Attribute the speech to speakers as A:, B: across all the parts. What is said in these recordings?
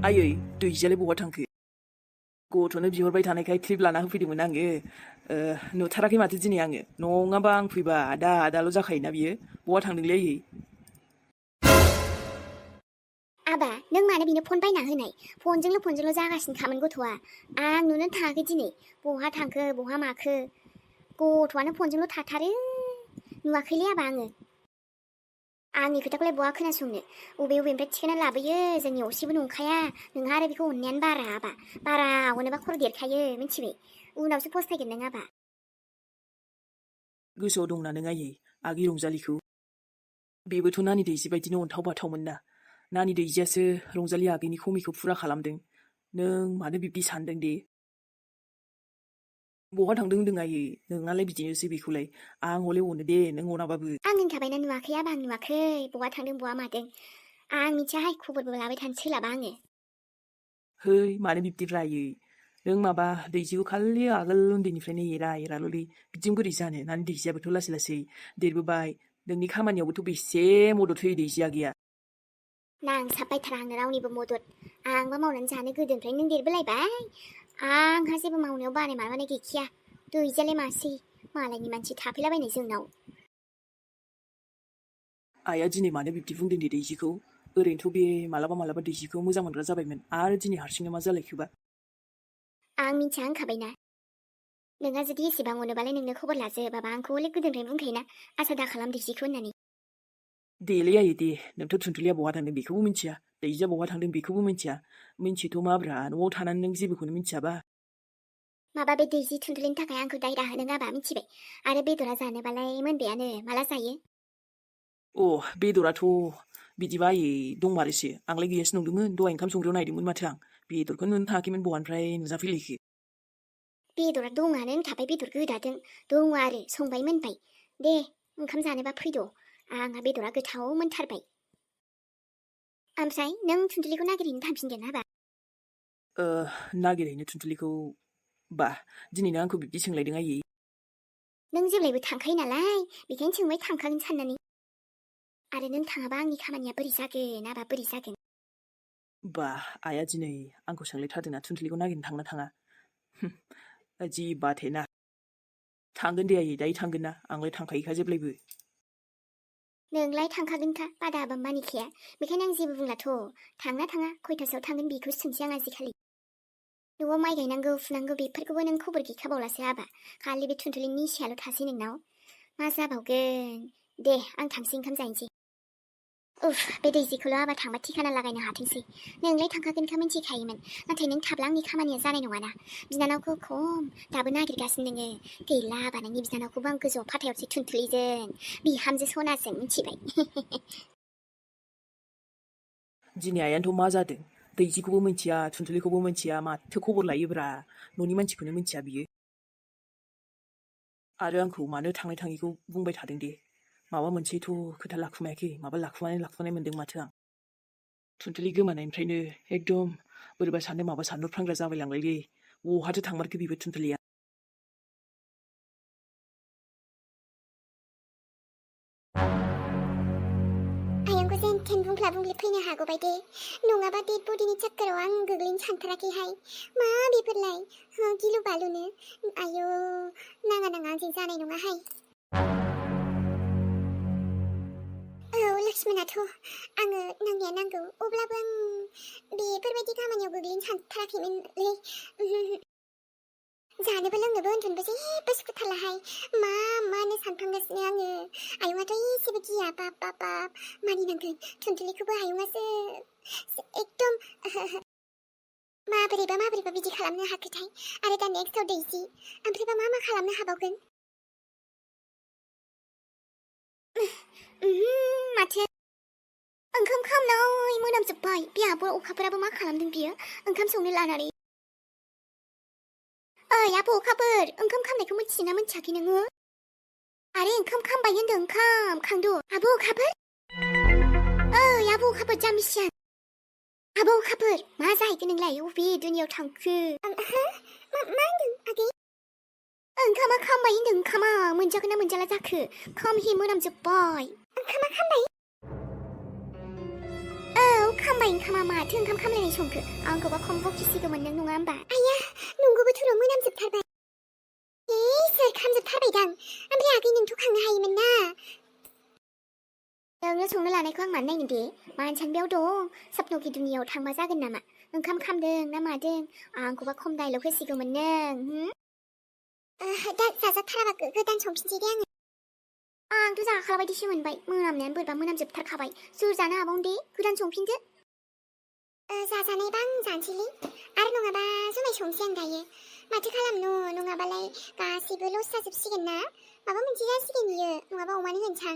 A: आयै दैजियालाय बहा थांखो गथ'नो बिहरबाय थानायखाय क्लिप लाना होफैदोंमोन आङो नुथाराखै माथो दिनै आङो नङाबा आं फैबा दाल' जाखायोना बियो बहा थांदोंलै आयै
B: आबा नों मानो बिनो फन बायना होनाय फनजोंल' जागासिनो खामोन गथ'आ आं नुनो थाङाखै दिनै बहा थांखो बहा माखो गथ'आनो फनजोंल' थाथारो नुवाखैलै आबा आंनि खोथाखौलाय बहा खोनासंनो अबेनिफ्राय थिखोना लाबोयो जोंनि असेबो नंखाया नोंहा आरो बेखौ अननायानो बारा आबा बारा अनोबा खर' देरखायो मिथिबाय उनावसो फस्थायगोन नों आबा
A: गोसोआव दंना नों आयै आगै रंजालिखौ बेबोथ' नानि दैजि बायदिनो अन्थाव बाथावमोन ना नानि दैजियासो रंजालि आगैनि खमिखौ फुरा खालामदों नों मानो बिब्दि सानदों दे बहा थांदों होन्दों आयै नोंनालाय बिदिनोसै बेखौलाय आं हले अनो दे नों अनाबाबो
B: आं होनखाबायना नुवाखै आबा आं नुवाखै बहा थांदों बहा मादों आं मिथियाहाय खबरबो लाबाय थानो सोलाबा आङो
A: है मानो बिब्दिब्रा आयै नों माबा दैजिखौ खालि आगोल उन्दैनिफ्रायनो एराल'लै बिदिजों बोरै जानो नानि दैजियाबोथ' लासै लासै देरबोबाय नोंनि खामानियावबोथ' बेसे मदद होयो दैजि आगैया
B: नांसाबबायथारा आंनो रावनिबो मदद आंबा मावनानै जानो गोदोनिफ्राय नों देरबोलायबाय आंहा जेबो मावनायाव बानाय माबानाय गैखाया दैजियालाय मासै मालायनि मानसि थाफैलाबायनाय जोंनाव
A: आइया दिनै मानो बिब्दि बुंदों दे दैजिखौ ओरैनोथ' बे मालाबा दैजिखौ मोजां मोनग्रा जाबायमोन आरो दिनै हारसिंनो मा जालायखोबा
B: आं मिथिया होनखाबायना नोंहा जुदि एसेबां अनोबालाय नोंनो खबर लाजोबाबा आंखौ हले गोदोनिफ्रायनो बुंखायोना आसा दा खालाम दैजिखौ होननानै
A: देलै आयै दे नोंथ' थुनथुलिया बहा थांदों बेखौबो मिथिया दैजिया बहा थांदों बेखौबो मिन्थियाथ' माब्रा न'आव थानानै नों जेबोखौनो मिथियाबा
B: माबा बे दैजि थुनथुलिनि थाखाय आंखौ दाय दाहोनो नाङा मिथिबाय आरो बेदरा जानोबालाय मोनबायानो माला जायो
A: बेदराथ' बिदिबा आयै दंमारोसो आंलाय गैयासो नंदोंमोन दहाय ओंखाम संग्रायाव नायदोंमोन माथो आं बेदरखौनो नुनो थाङाखैमोन बहानिफ्राय नुजाफैलायखो
B: बेदरा दङानो होनखाबाय बेदर गोदादों दङ आरो संबाय मोनबाय दे ओंखाम जानोबा फैद' आंहा बेदरा गोथाव मोनथारबाय ओमफ्राय नों थुनथुलिखौ नागिरहैनो थांफिनगोन हाबा
A: नागिरहैनो थुनथुलिखौ बा दिनैनो आंखौ बिब्दि सोंलायदों आयै
B: नों जेब्लायबो थांखायो नालाय बेखायनो सोंबाय थांखागोन साननानै आरो नों थाङाबा आंनि खामानिया बोरै जागोन आबा बोरै जागोन
A: बा आइया दिनै आंखौ सोंलायथारदोंना थुनथुलिखौ नागिरनो थांना थाङा जि बाथेना थांगोन दे आयै दायो थांगोन ना आंलाय थांखायोखा जेब्लायबो
B: नोंलाय थांखागोनखा बादा हाबा मानिखाया बेखायनो आं जेबो बुंलाथ' थाङा खयथासोआव थांगोन बेखौसो सोंसै आं आजिखालि न'आव माइ गायनांगौ फुनांगौ बेफोरखौबो नों खबर गैखाबावलासो हाबा खालि बे थुनथुलिनि निसायाल' थासै नोंनाव मा जाबावगोन दे आं थांसै ओंखाम जाहैनोसै बे दैजिखौल' हाबा थांबा थिखाना लागायनो हाथोंसै नोंलाय थांखागोनखा मिथिखायोमोन नाथाय नों थाब्ला आंनि खामानिया जानाय नङाना बिनानावखौ खम दाबो नागिरगासिनो नोङो गैला हाबा नोंनि बिनानावखौबो आं गोजौआव फाथायहरसै थुनथुलिजों बिहामजो सनाजों मिथिबाय
A: दिनै आइयानोथ' मा जादों दैजिखौबो मिथिया थुनथुलिखौबो मिथिया माथो खबर लायोब्रा न'नि मानसिखौनो मिथिया बियो आरो आंखौ मानो थांनाय थाङिखौ बुंबाय थादों दे माबा मोनसेथ' खोथा लाखुमायाखै माबा लाखुमानाय मोन्दों माथो आं थुनथुलि गोमानायनिफ्रायनो एकदम बोरैबा साननो माबा सानहरफ्रांग्रा जाबायलांबायलै बहाथो थांमारखो बेबो थुनथुलिया
B: आयंखौ जेन थेन बुंफ्ला बुंफ्लि फैनो हागौ बायदि नङाबा डेड बडिनि चक्कराव आं गोग्लैनो सानथाराखैहाय मा बेफोरलाय गिलु बालुनो आयौ नाङा आंजों जानाय नङाहाय लक्ष्मणाथ' आङो नांनाया नांगौ अब्लाबो आं बेफोरबायदि खामानियाव गोग्लैनो सानथाराखैमोनलै जानोबो लोंनोबो उन्दुनोबो जेबो सुखुथारलाहाय मानो सानफ्लांगासिनो आङो आयंआथ' एसेबो गिया बाप मानिनांगोन थुनथुलिखौबो आयंआसो एकदम माबोरैबा बिदि खालामनो हाखोथाय आरो दा नेक्स्टआव दैजि ओमफ्रायबा मा खालामनो हाबावगोन माथो ओंखाम खामनाय मोनामजोब्बाय बे आब' अखाफोराबो मा खालामदों बियो ओंखाम संनो लानानै ओइ आब' अखाफोर ओंखाम खामनायखौ मिथियोना मिथियाखै नोङो आरे ओंखाम खामबाय होनदों ओंखाम खांद' आब' अखाफोर ओइ आब' अखाफोर जाम्बिसियान आब' अखाफोर मा जाहैखो नोंलाय अबे दुनियाव थांखो मा होनदों आगै ओंखामा खामबाय होनदों ओंखामा मोनजागोन ना मोनजाला जाखो खामहे मोनामजोब्बाय ओंखामा खामबाय औ खामबाय ओंखामा माथो ओंखाम खामलायनाय संखो आंखौबा खम बखिसिगौमोन नों नङा होमबा आया नंगौबोथ' र' मोनामजोबथारबाय सोर खामजोबथारबायदां ओमफ्राय आगै नोंथ' खांनो हायोमोन ना नोंनो संनो लानायखौ आं मानो नायनो दे मानसियानो बेयाव दं सपन'खि दुनियाव थांबा जागोन नामा ओंखाम खामदों ना मादों आंखौबा खम डायलग होसिगौमोन नों दा जाजाथाराबा गोदान संफिनसै दे आंथ' जाखाबायदिसो मोनबाय मोनामनायानो बोरैबा मोनामजोबथारखाबाय सोर जानो हाबावनो दे गोदान संफिनदो जाजानायबा आं जानोसैलै आरो नङाबा जुमाय संसै आं दायो माथो खालामनो नङाबालाय गासैबो लस जाजोबसिगोन ना माबा मोनसे जासिगोन बियो नङाबा अमानो होनसां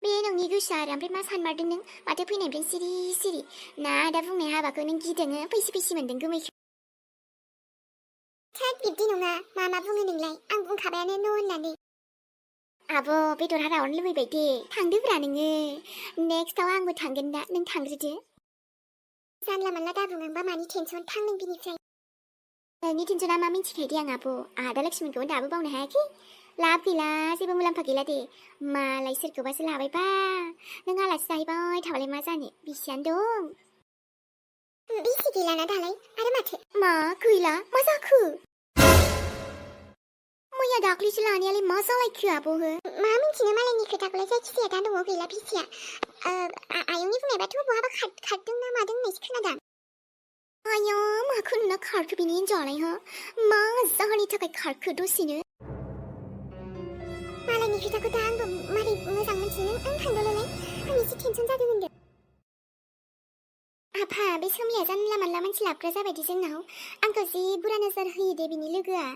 B: बे नोंनि गोसो आरो ओमफ्राय मा सानमारदों नों माथो फैनायनिफ्राय सिरि सिरि ना दा बुंनाय हाबाखौ नों गिदोङो फैसि फैसि मोन्दों गोमैखौ थोद बिब्दि नङा मा बुङो नोंलाय आं बुंखाबायानो न' होननानै आब' बेदर हारावनो लुबैबाय दे थांदोब्रा नोङो नेक्स्टआव आंबो थांगोन दा नों थांग्रोदो जानला मानला दाबुं आंबा मानि टेनसन थां नों बिनिफ्राय नोंनि टेनसना मा मिन्थिखायो दे आं आब' आदा लक्ष्मीखौबो दाबो बावनो हायाखै लाब गैला जेबो मुलाम्फा गैला दे मालाय सोरखौबासो लाबायबा नों आलासि जाहैबाय थाबालाय मा जानो बिसियानो दं बिसि गैलाना दालाय आरो माथो मा गैला मा जाखो मैया दाख्लैसो लानायालाय मा जालायखो आब' हो मा मिन्थिनो मालायनि खोथाखौलाय जायखिजाया दा न'आव गैला बिसिया आयंनि बुंनायबाथ' बहाबा खारदों ना मादों होननायसो खोनादां आया माखौ नुना खारखो बिनि हिनजावालाय हो मा जाहोननि थाखाय खारखो दसेनो मालायनि खोथाखौ दा आंबो मारै मोजां मोनथिनो नों थांदोलाय आं एसे टेनसन जादों होनदों आफा बे सोमलिया जानला मानला मानसि लाबग्रा जाबायदि जोंनाव आंखौ जि बुरा नोजोर होयो दे बिनि लोगोआ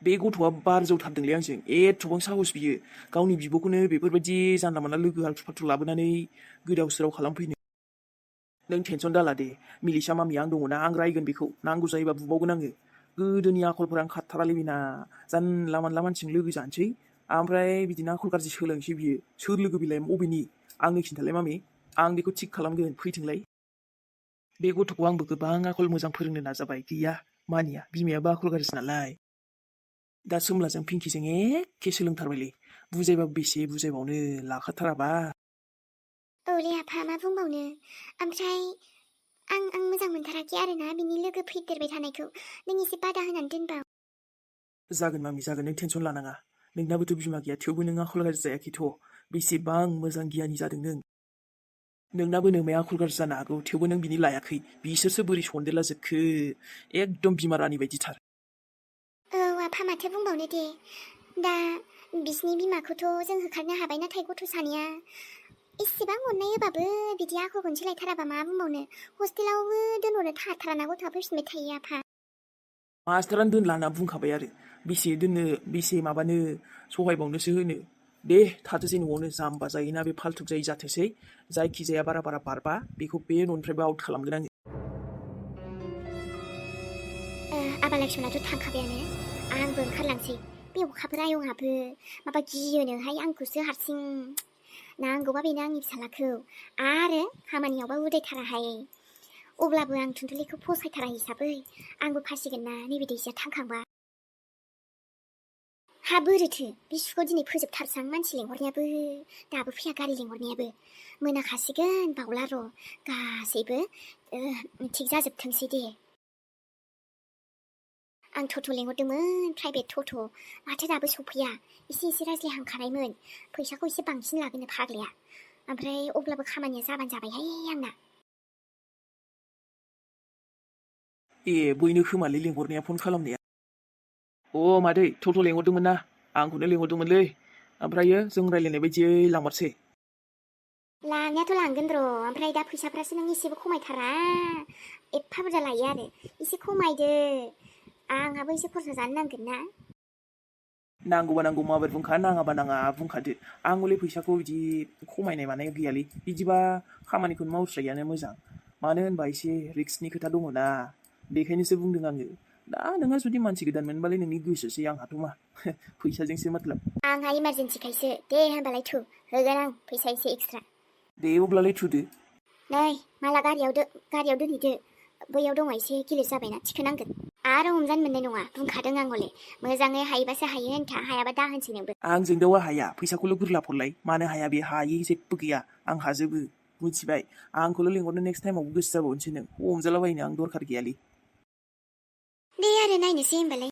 A: बे गथ'आ बार जौथारदोंलै आंजों एथ'बां साहस बियो गावनि बिब'खौनो बेफोरबायदि जानला मानला लोगो हाल्थु फाल्थु लाबोनानै गोदाव सोराव खालामफैनो नों टेनसन दाला दे मिलिसा मामिया आं दङना आं रायगोन बेखौ नांगौ जायोबा बुबावगोन आङो गोदोनि आखलफोरा आं खारथारालै बेना जानला मानला मानसिजों लोगो जानोसै ओमफ्राय बिदिनो आखल गाज्रि सोलोंसै बियो सोर लोगो बिलाय बबेनि आंनो खिन्थालाय मामि आं बेखौ थिग खालामगोन फैथोंलाय बे गथ'खौ आंबो गोबां आखल मोजां फोरोंनो नाजाबाय गैया मानिया बिमायाबो आखल गाज्रि नालाय दा सोमलाजों पिंकिजों एखे सोलोंथारबायलै बुजायबाबो बेसे बुजायबावनो लाखाथाराबा
B: औलै आफा मा बुंबावनो ओमफ्राय आं मोजां मोनथाराखै आरोना बिनि लोगो फैदेरबाय थानायखौ नों एसे बादा होनानै दोनबा
A: जागोन मामि जागोन नों टेनसन लानाङा नोंनाबोथ' बिमा गैया थेवबो नों आखल गाज्रि जायाखैथ' बेसेबां मोजां गियानि जादों नोंनाबो नोमाया आखल गाज्रि जानो हागौ थेवबो नों बिनि लायाखै बिसोरसो बोरै सन्देरला जोबखो एकदम बिमा रानि बायदिथार
B: औ आफा माथो बुंबावनो दे दा बिसिनि बिमाखौथ' जों होखारनो हाबाय नाथाय गथ' सानैया इसेबां अननाय होबाबो बिदि आखलखौनो सोलायथाराबा मा बुंबावनो हस्टेलावबो दोनहरनो थाथाराना गथ'आ फैफिनबाय थायो आफा
A: मास्टारानो दोनला होनना बुंखाबाय आरो बेसे दोननो बेसे माबानो सहायबावनोसो होनो दे थाथोसै न'आवनो जाम्बा जायोना बे फाल्थुक जायै जाथोसै जायखिजाया बारा बारबा बेखौ बे न'निफ्रायबो आउट खालामगोन आङो
B: आबा लक्ष्मणाथ' थांखाबायानो आंबो ओंखारलांसै बे अखाफोर आयंहाबो माबा गियोनोहाय आंखौसो हारसिं नांगौबा बेनो आंनि फिसालाखौ आरो खामानियावबा उदायथाराहाय अब्लाबो आं थुनथुलिखौ फसायथारा हिसाबै आंबो फासिगोन ना नैबे दैसिया थांखांबा हा बोरोथो बे सुखौ दिनै फोजोबथारसां मानसि लेंहरनायाबो दाबो फैया गारि लेंहरनायाबो मोनाखासिगोन बावला र' गासैबो थिग जाजोबथोंसै दे आं टट' लेंहरदोंमोन प्राइभेट टट' माथो दाबो सफैया एसे रायज्लायहांखानायमोन फैसाखौ एसे बांसिन लागोनो फाग्लाया ओमफ्राय अब्लाबो खामानिया जाबानो जाबायहाय आंना
A: ए बैनो खोमालै लेंहरनाया फन खालामनाया अ मादै टट' लेंहरदोंमोन ना आंखौनो लेंहरदोंमोनलै ओमफ्रायो जों रायज्लायनाय बायदियै लांमारसै
B: लांनायाथ' लांगोन र' ओमफ्राय दा फैसाफ्रासो नों एसेबो खमायथारा एफा बुरजा लायो आरो एसे खमायदो आंहाबो एसे खरसा जानो नांगोन ना
A: नांगौबा नांगौ माबोरै बुंखा नाङाबा नाङा बुंखादो आं हले फैसाखौ बिदि खमायनाय मानाय गैयालै बिदिबा खामानिखौनो मावस्रायानो मोजां मानो होनबा एसे रिक्सनि खोथा दङ ना बेखायनोसो बुंदों आङो दा नोंहा जुदि मानसि गोदान मोनबालाय नोंनि गोसोसै आंहाथ' मा फैसाजोंसो मतलब
B: आंहा इमारजेन्सिखायसो दे होनबालाय थु होगोन आं फैसा एसे एक्सट्रा
A: दे अब्लालाय थुदो
B: नै माला गारियाव दोनहैदो बैयाव दङ एसे गिलिर जाबायना थिखोनांगोन आरो हमजानो मोननाय नङा बुंखादों आं हले मोजाङै हायोबासो हायो होनथा हायाबा दा होनसै नोंबो
A: आंजों दावा हाया फैसाखौल' गुरलाब हरलाय मानो हाया बे हायै जेबो गैया आं हाजोबो मिथिबाय आंखौल' लिंहरनो नेक्स्ट टाइमाव गोसो जाबावनोसै नों हमजालाबायनो आं दरखार गैयालै
B: दे आरो नायनोसै होमबालाय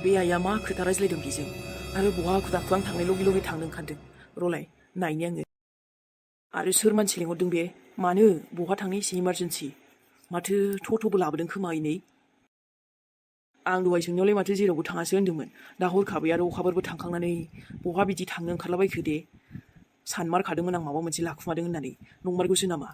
A: बे आइया मा खोथा रायज्लायदों बेजों आरो बहा आखु दाखु आं थांनाय लगे लगे थांनो ओंखारदों रलाय नायनि आङो आरो सोर मानसि लिंहरदों बे मानो बहा थांनो एसे इमारजेन्सि माथो टट'बो लाबोदों खोमा इनै आं दहाय सोंनायावलाय माथो जेरावबो थाङासो होन्दोंमोन दा हरखाबै आरो अखाफोरबो थांखांनानै बहा बिदि थांनो ओंखारलाबायखो दे सानमारखादोंमोन आं माबा मोनसे लाखुमादों होननानै नंमारगौसो नामा